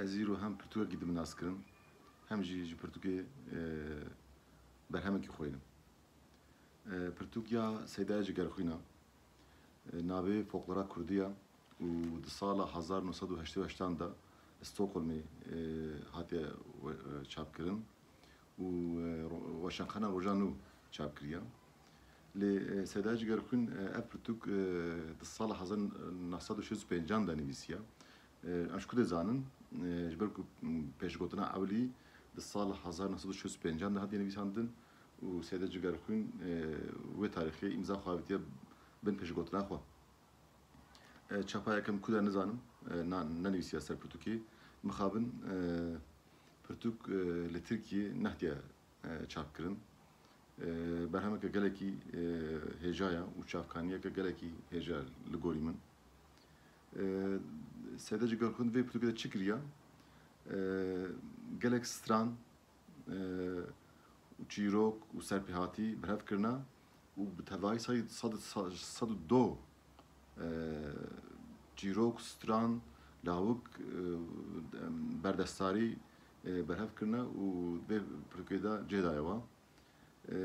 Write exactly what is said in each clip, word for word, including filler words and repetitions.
Ez îro hem pirtûkekî dime naskirin, hem jî ji pirtûkê, e, berhemekî xwînim. E, pirtûk ya Seyda Cigerxwîn e. E, navê folklora kurdî ye û di sala hezar neh sed û heştê û heştan de Stockholmê, e, hatiye we-, e, çapkirin û, e, ro-, Weşanxana Roja Nû çap kiriye. Lê, e, Seyda Cigerxwîn, e, ev pirtûk, e, di sala hezar neh sed û şêst û pêncan de nivîsiye. E, em ji ku dê zanin, e, ji ber ku, m, pêşgotina ewilî di sala hezar neh sed û şêst û pêncan de hatiye nivîsandin û Seyda Cigerxwîn, e, wê tarîxê îmza xwe avitiye bin pêşgotina xwe. E, çapa yekem ku de nizanim, e, na-, nenivîsiye ser pirtûkê. Mixabin, e, pirtûk, e, li Tirkiyê nehtiye, e, çapkirin. E, berhemeke gelekî, e, hêja ye û çavkaniyeke gelekî hêja ye li gorî min. E, Seyda Cigerxwîn vê pirtûkê de çi kiriye? E, gelek stran, e, û çîrok û serpêhatî berhev kirine û bi tevahî sed, sed, sed û du, e, çîrok, stran, lawik, e, berdestarî, e, berhev kirine û vê pirtûkê de cih daye we. E,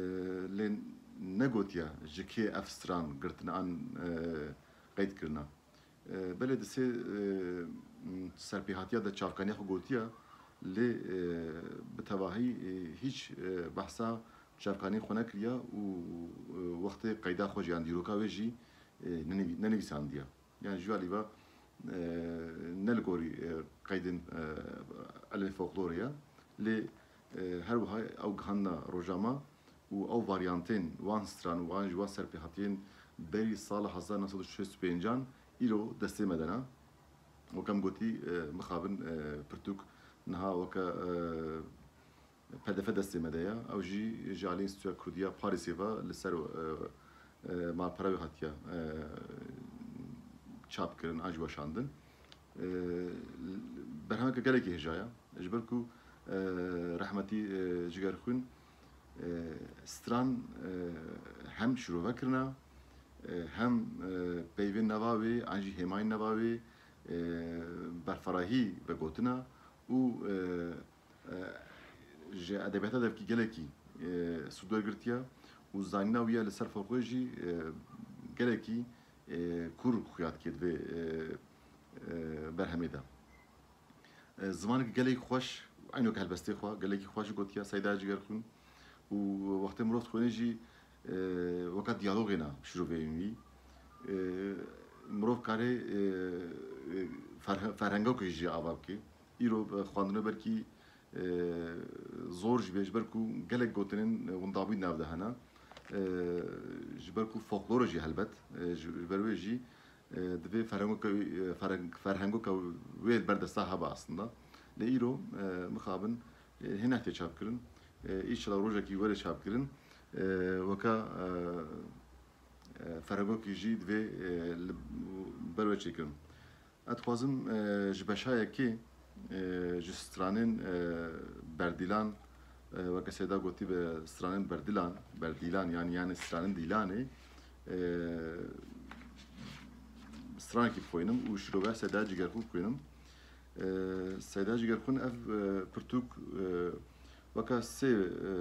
lê negotiye ji kê ev stran girtine an, e, qeyd kirine. E, belê di sê, e, m, serpêhatiya de çavkaniya xwe gotiye, lê, e, bi tevahî, e, hîç, e, behsa çavkaniyê xwe nekiriye û, e, wextê qeyda xwe jî yan dîroka wê jî, e, nenivî-, nenivîsandiye. Yani ji alî ve, e, ne li gorî, e, qeydên, e, ilmê folklorê ye, lê, e, her wiha ew gihandine roja me û ew varyantên wan stran û wan ji wan serpêhatiyên berî sala hezar neh sed û şêst û pêncan îro destê me de ne. Wek em gotî, e, mixabin, e, pirtûk niha weke, e, P D F destê me de ye. Ew jî ji alî Înstîtuya Kurdî ya Parîsê ve li ser, e, e, malpera wê hatiye, e, çap kirin an jî weşandin. E, berhemeke gelekî hêja ye. Ji ber ku, e, rehmetî, e, Cigerxwîn, e, stran, e, hem şirove kirine, e, hem, e, peyvên nava wê, an jî hêmayên nava wê, e, berfarahî vegotine û, e, e, ji edebiyata devkî gelekî, e, sûd wergirtiye û zanîna wî ya li ser folklorê jî, e, gelekî, e, kûr xuya dike di vê, e, e, berhemê de. E, zimanekî gelekî xweş, eynok helbestê xwe, gelekî xweş gotiye Seyda Cigerxwîn û wextê mirov dixwîne jî, e, weka diyalogê ne şiroveyên wî. E, mirov karê, e, e, ferhe-, ferhengokê jî ava bike. Îro, e, xwendino belkî, e, zor jî bê, ji ber ku gelek gotinên, e, windabûyî nav de hene. E, ji ber ku folklor e jî helbet, e, ji, ji ber wê jî, e, divê ferhengoka, e, ferheng-, ferhengoka wê li ber desta hebe aslında. Lê îro, e, mixabin, e, hê nehtiye çapkirin. E, îşela rojekî were çapkirin. E, weka, e, e, ferhengokî jî divê, e, li ber wê çêkirin. Ez dixwazim, e, ji beşa yekê, e, ji stranên, e, berdîlan, e, weke Seyda gotî bi stranên berdîlan, berdîlan, yani, yani stranên dîlanê, e, stranekî bixwînim û şîrove Seyda Cigerxwîn bixwînim. E, Seyda Cigerxwîn ev, e, pirtûk, e, Weka sê, e,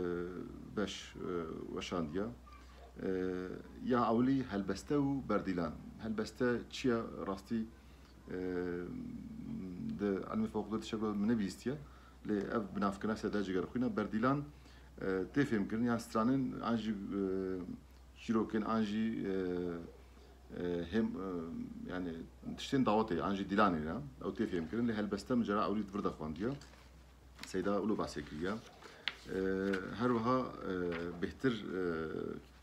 beş, e, weşandiye. E, ya ewilî helbeste û berdîlan. Helbeste çi ye rastî, e, di ilmê folklorê tiştek min nebihîstiye. Lê ev binavkirina Seyda Cigerxwîn e. Berdîlan, e, tê fêhmkirin, yan stranên an jî, e, çîrokên an jî, e, e, hêm, e, yani tiştên dawetê an jî dîlanê ne. Ew tê fêhmkirin. Lê helbeste min cara ewilî di vir de xwendiye. Seyda wilo behsê kiriye. E, her wiha, e, bêhtir, e,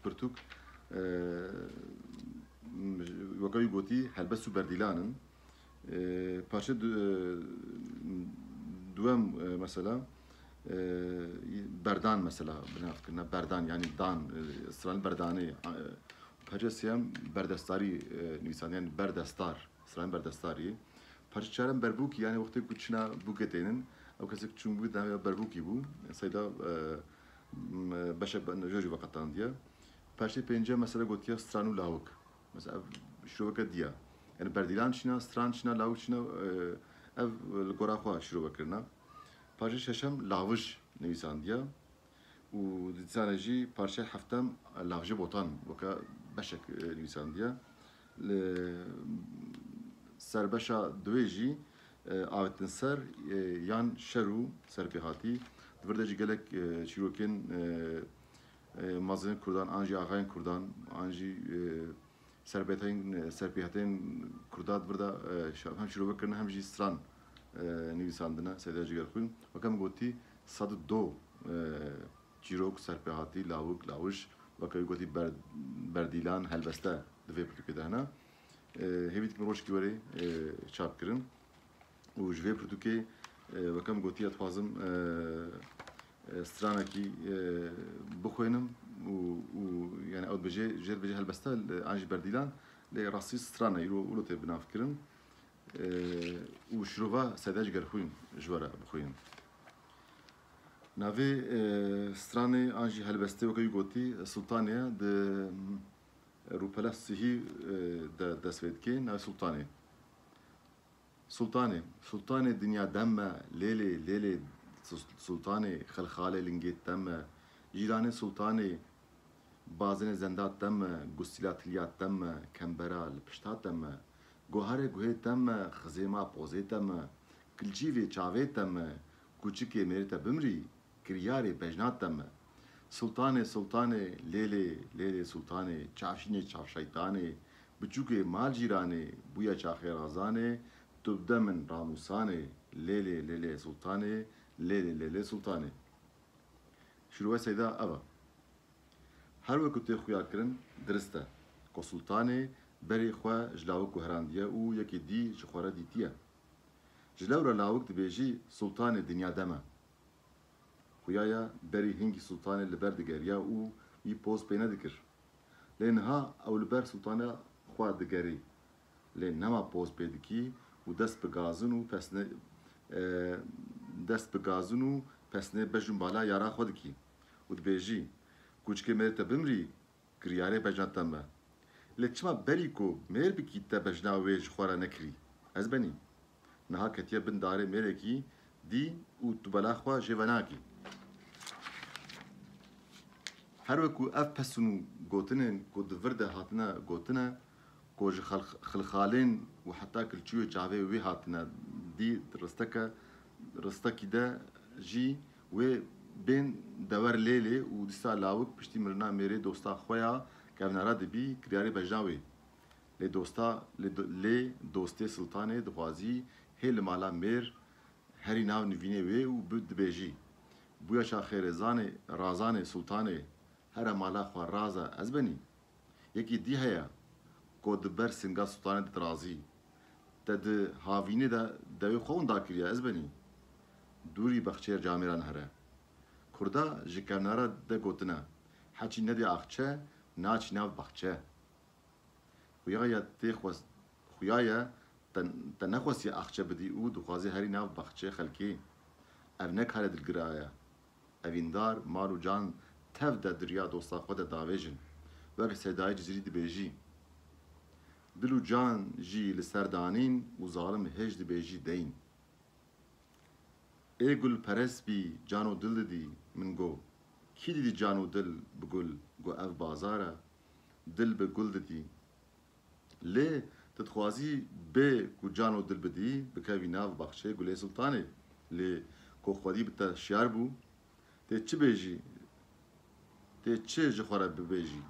pirtûk, e, weke wî gotî helbest û berdîlan in. E, parçe du-, e, duwem, e, mesela, e, berdan mesela binavkirine. Berdan yani dan, e, stranên berdanê, e, parçe sêyem berdestarî, e, nivîsandin, yani berdestar. Stranên berdestarî. Parçe çarem berbûkî, yani wextê ku çina bûkê tênin, ew kesek çûn bû, navê berbûkî bû. Seyda, e, m-, beşek be-, jor jî veqetandiye. Parçe pênce mesela gotiye stran û lawik. Mesela ev şiroveke diya. Yani berdîlan çina, stran çina, lawik çina, e, Ev li gora xwe şîrove kirine. Parçe şeşem Lawij nivîsandiye û di dîsane jî parçe heftem Lavjê Botan weke beşek, e, nivîsandiye. Li serbeşa duwê jî, e, avêtin ser, e, yan şer û serpêhatî. Di vir de jî gelek, e, çîrokên, e, e, mezin Kurdan, an jî axayên Kurdan, an jî, e, serbêteyên, e, serpêhateyên Kurda di vir de, e, şa-, hem şîrove kirine hem jî stran, e, nivîsandine Seyda Cigerxwîn. Weke min gotî, sed û do, e, çîrok, serpêhatî, lawik, lawij, weke wî gotî ber-, berdîlan, helbeste di vê pirtûkê de hene. E, hêvî dikim rojekî werê, e, çap kirin. Û ji vê pirtûkê, e, weke min gotî, ez dixwazim, e, e, stranekî, e, bixwînim û, û, yani, ew dibêje, jê dibêje helbeste, e, an jî berdîlan, lê rastî stran e, îro wilo tê binavkirin. E, û şirova Seyda Cigerxwîn ji we re bixwînim. Navê, e, stranê an jî helbestê weke wî gotî, Sultanê ye, di, e, rûpela sihî, e, de dest pê dike, navê Sultanê. Sultanê, Sultanê dinya dem me, lêlê, lêlê, Sul-, Sultanê, xelxalê lingê tem me, cîranê Sultanê, bazinê zenda tem me, gustîla tilya tem me, kembera li pişta tem me, goharê guhê tem me, xizêma pozê tem me, kilcîvê çavê tem me, kûçikê mêrê te bimrî, kiryarê bejna te me. Sultanê, Sultanê, lêlê, lêlê Sultanê, çavşînê çavşeytanê, biçûkê mal cîranê, bûya çaxê razanê, tu bide min ramûsanê, lêlê, lêlê Sultanê, lêlê, lêlê Sultanê. Şîrove Seyda ev e. Her wekî tê xuya kirin, dirist e. Ku Sultanê berê xwe ji lawik guherandiye û yekê dî ji xwe re dîtiye. Ji lewra lawik dibêjî, Sultanê dinya dem e. Xuya ye berî hingî Sultanê li ber digeriya û wî poz pê nedikir. Lê niha ew li ber Sultana xwe digerî. Lê nema poz pê dikî û dest bi gazin û pesnê, e, dest bi gazin û pesnê bejn bala yara xwe dikî û dibêjî, Kûçikê mêrê te bimrî, kiryarê bejna te me. Lê çima berî ku mêr bikî te bejna wê ji xwe re nekirî? Ez benî. Niha ketiye bin darê mêrekî dî û tu bela xwe jê venakî. Her wekû ev pesûn û gotinên ku di vir de hatine gotine, ku ji xelx-, xilxalên û heta kilçûyê çavê wê hatine dî, risteke, ristekî de jî wê bên dewer lêlê û dîsa lawik piştî mirina mêrê dosta xwe ya kevnara dibî kiryarê bejna wê. Lê dosta, lê do-, lê dostê Sultanê dixwazî hê li mala mêr herî nav nivînê wê û bi dibêjî, Bûya çaxê rêzanê, razanê Sultanê, here mala xwe raze ez benî. Yekî dî heye, ku di ber singa Sultanê didirazî. Te di havînê de dewê xwe winda kiriye ez benî. Dûrî bexçeyê camêran here. Kurda ji kevnara de gotine, Heçî nedê axçe, naçî nav baxçe. Xuya ye tê xwest-, xuya ye te, te nexwestiye axçe bidî û dixwazî herî nav baxçeyê xelkê. Ev ne karê dilgira ye. Evîndar mal û can tev de di riya dosta xwe de davêjin. Weke Seydayê Cizîrî dibêjî, Dil û can jî li ser danîn û zalim hêj dibêjî deyn. Ê gul perest bî, cano dil didî, min go, Kî didî cano dil bi gul? Go, Ev bazar e, dil bi gul didî. Lê tu dixwazî bê ku cano dil bidî, bikevî nav baxçeyê Gulê Sultanê. Lê ku xwedî bi te şiyar bû, tê çi bêjî? Tê çi ji xwe re bibêjî?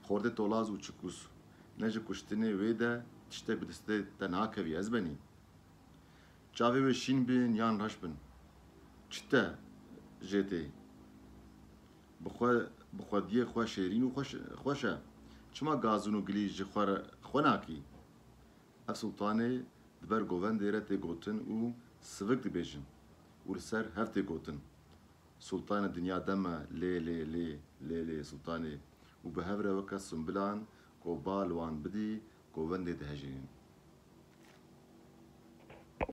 Xortê tolaz û çikûs, ne ji kuştinê wê de tiştek bi destê te nakevî ez benî. Çavê wê şîn bin yan reş bin, çi te jê tê? Bi xwe, bi xwediyê xwe şêrîn û xweş, xweş e. Çima gazin û gilî ji xwe re xwe nakî? Ev Sultanê di ber govendê re tê gotin û sivik dibêjin û li ser hev tê gotin. Sultanê dinya dem e, lê, lê, lê, lê, lê, Sultanê. Û bi hev re weke sumbilan ku bal wan bidî, govendê dihejênin.